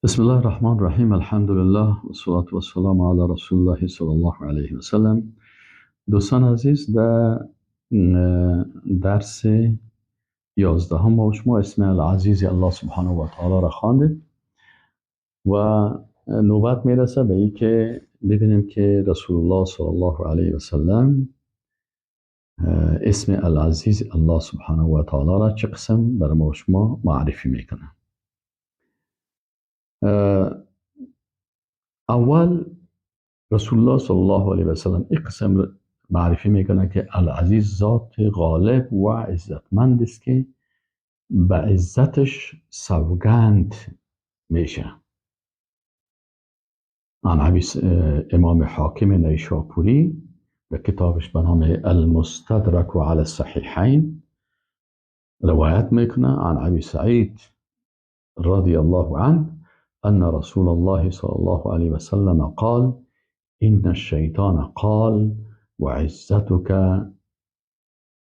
بسم الله الرحمن الرحیم. الحمد لله و الصلاة و السلام علی رسول الله صلی الله علیه و سلم. دوستان عزیز، در درس 11 ما شما اسم العزیز الله سبحانه و تعالی را خواندیم و نوبت میرسه به این که ببینیم که رسول الله صلی الله علیه و سلم اسم العزیز الله سبحانه و تعالی را چه قسم برای ما شما معرفی میکنه. اول رسول الله صلی الله علیه و سلم این قسم معرفی میکنه که العزیز ذات غالب و عزتمند است که به عزتش سوگند میشه. عن امام حاکم نیشاپوری در کتابش به نام المستدرک علی الصحیحین روایت میکنه عن ابی سعید رضی الله عنه أن رسول الله صلى الله عليه وسلم قال إن الشيطان قال وعزتك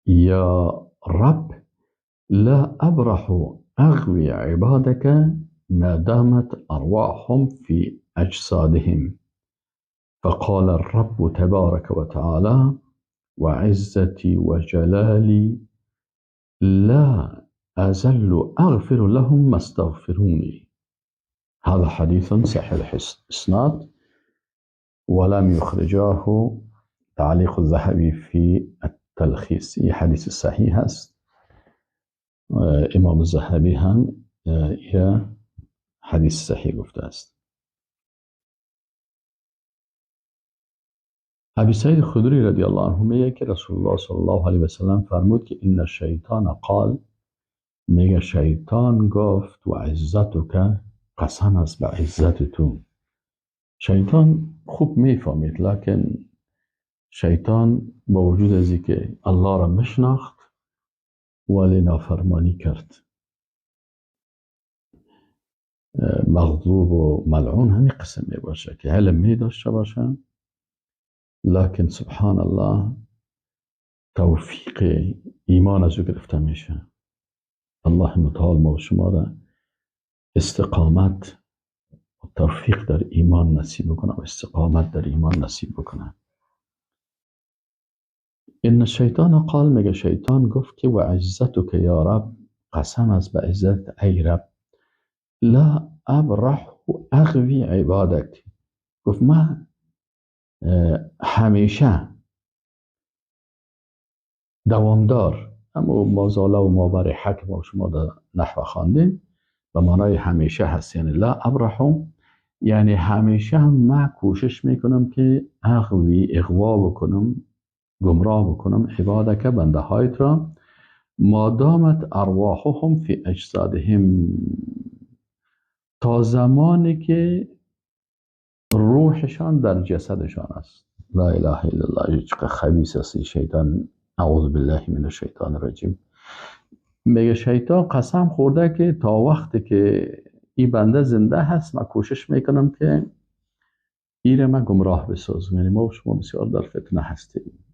يا رب لا أبرح أغوي عبادك ما دامت أرواحهم في أجسادهم. فقال الرب تبارك وتعالى وعزتي وجلالي لا أزل أغفر لهم ما استغفروني. هذا حديث صحيح الإسناد ولم يخرجاه تعليق الذهبي في التلخيص. این حدیث صحیح است. امام الذهبی هم یه حدیث صحیح گفته است. ابی سعید خدری رضی الله عنه میگه که رسول الله صلی الله علیه و سلم فرمود که ان الشیطان قال، میگه شیطان گفت و عزتک، قسم است به عزت تو. شیطان خوب میفهمید، لکن شیطان با وجود از اینکه الله را میشناخت ولی نافرمانی کرد. مغضوب و ملعون همین قسم می باشه که علم می داشته باشه، لکن سبحان الله توفیق ایمان از او گرفته میشه. الله متعال ما و شما را استقامت و توفیق در ایمان نصیب بکنه و استقامت در ایمان نصیب بکنه. ان الشیطان قال، میگه شیطان گفت که و عزتک یا رب، قسم از به عزت ای رب، لا ابرح اغوی عبادک. گفت من همیشه دوامدار، اما مازاله و مابر حکم و شما در نحو خواندیم به معنای همیشه هست، یعنی لا ابرح، یعنی همیشه هم من کوشش میکنم که اغوی، اغوا بکنم، گمراه بکنم عبادک، بنده هایت را، مادامت ارواحهم فی اجسادهم، تا زمانی که روحشان در جسدشان است. لا اله الا الله. چقدر خبیث است شیطان. اعوذ بالله من الشیطان الرجیم. میگه شیطان قسم خورده که تا وقتی که این بنده زنده هست من کوشش میکنم که ایره من گمراه بسازم. یعنی ما و شما بسیار در فتنه هستیم.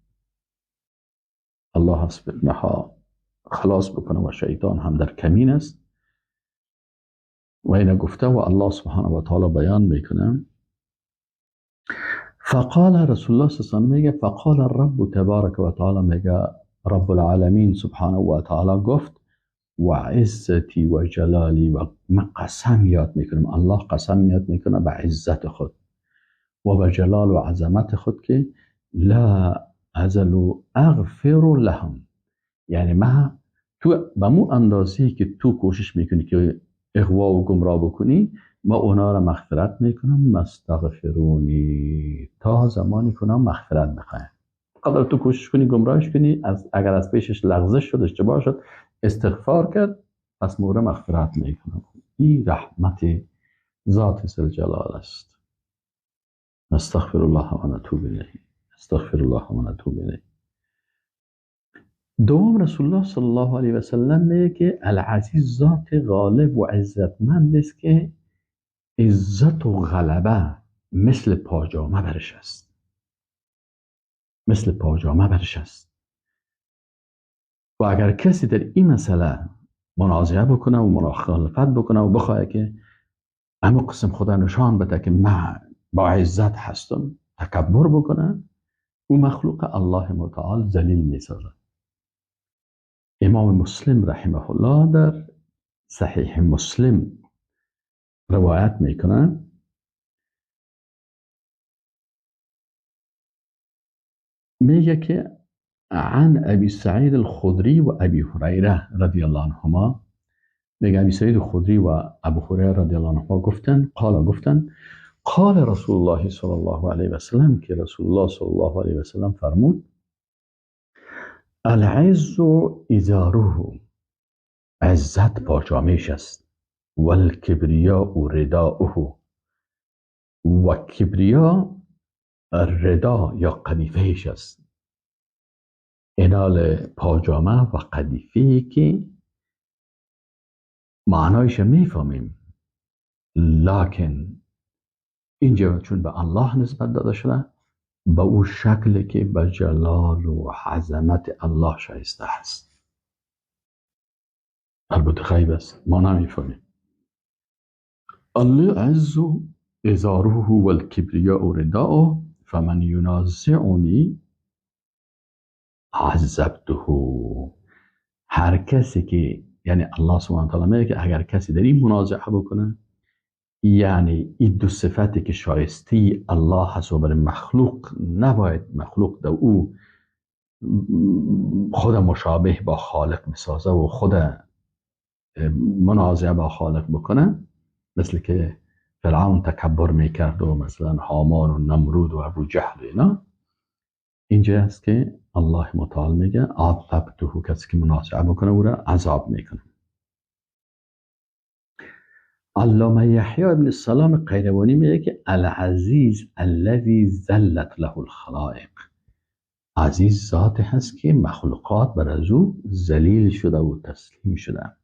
الله از فتنه ها خلاص بکنه و شیطان هم در کمین است و اینه گفته و الله سبحانه و تعالی بیان میکنه. فقال رسول الله صلی الله علیه و میگه فقال الرب تبارک و تعالی، میگه رب العالمین سبحانه و تعالی گفت و عزتی و جلالی، و من قسم یاد میکنم، الله قسم یاد میکنه به عزت خود و به جلال و عظمت خود که لا ازل اغفر لهم، یعنی من تو به مو اندازه‌ای که تو کوشش میکنی که اغوا و گمراه بکنی، ما اونا را مغفرت میکنم، مستغفرونی، تا زمانی که اونا مغفرت میخواین. قدر تو کوشش کنی گمراهش کنی، از اگر از پیشش لغزش شد، اشتباه شد، استغفار کرد، پس مورا مغفرت میکنم. این رحمت ذات ذوالجلال است. نستغفر الله و نتوب الیه، استغفر الله و نتوب الیه. دوم رسول الله صلی الله علیه و سلم میگه که العزیز ذات غالب و عزتمند است که عزت و غلبه مثل پاجامه برش است، مثل پاجامه برش است. و اگر کسی در این مسئله منازعه بکنه و مخالفت بکنه و بخواه که اما قسم خدا نشان بده که من با عزت هستم، تکبر بکنه، او مخلوق الله متعال ذلیل میسازه. امام مسلم رحمه الله در صحیح مسلم روایت میکنه میگه که عن ابی سعید الخدری و ابی هریره رضی الله عنهما، میگه ابی سعید الخدری و ابو هریره رضی الله عنهما گفتن، قال گفتن قال رسول الله صلی الله علیه و سلم، که رسول الله صلی الله علیه و سلم فرمود العز ازاره، عزت پاجامش است، والکبریاء رداؤه، و کبریا ردا یا قدیفهش است. اینال پاجامه و قدیفه که معنایش میفهمیم، لکن اینجا چون به الله نسبت داده شده به او شکل که به جلال و عظمت الله شایسته است. البته غیب است، ما نمیفهمیم. العز ازاره والکبریاء رداؤه فمن ینازعنی عذبته. هر کسی که، یعنی الله سبحانه و تعالی میگه که اگر کسی در این منازعه بکنه، یعنی این دو صفتی که شایسته الله هست و برای مخلوق نباید مخلوق در او خود مشابه با خالق بسازه و خود منازعه با خالق بکنه، مثل که فرعون تکبر میکرد و مثلا هامان و نمرود و ابو جهل اینا. اینجا است که الله متعال میگه عذبته، کسی که منازعه بکنه او را عذاب میکنه. علامه یحیی ابن السلام قیروانی میگه که العزیز الذی ذلت له الخلائق، عزیز ذات هست که مخلوقات بر از او ذلیل شده و تسلیم شده.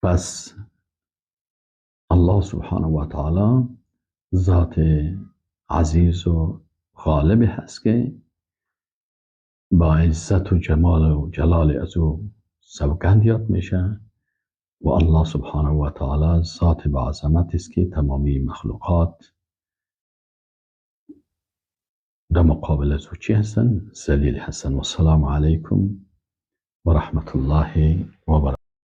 پس الله سبحانه و تعالی ذات عزیز و غالب هست که با عزت و جمال و جلال از او سوگند یاد میشه و الله سبحانه و تعالی ذات با عظمت است که تمامی مخلوقات در مقابل از او چی هستن؟ ذلیل هستن. و السلام علیکم و رحمت الله و برکاته.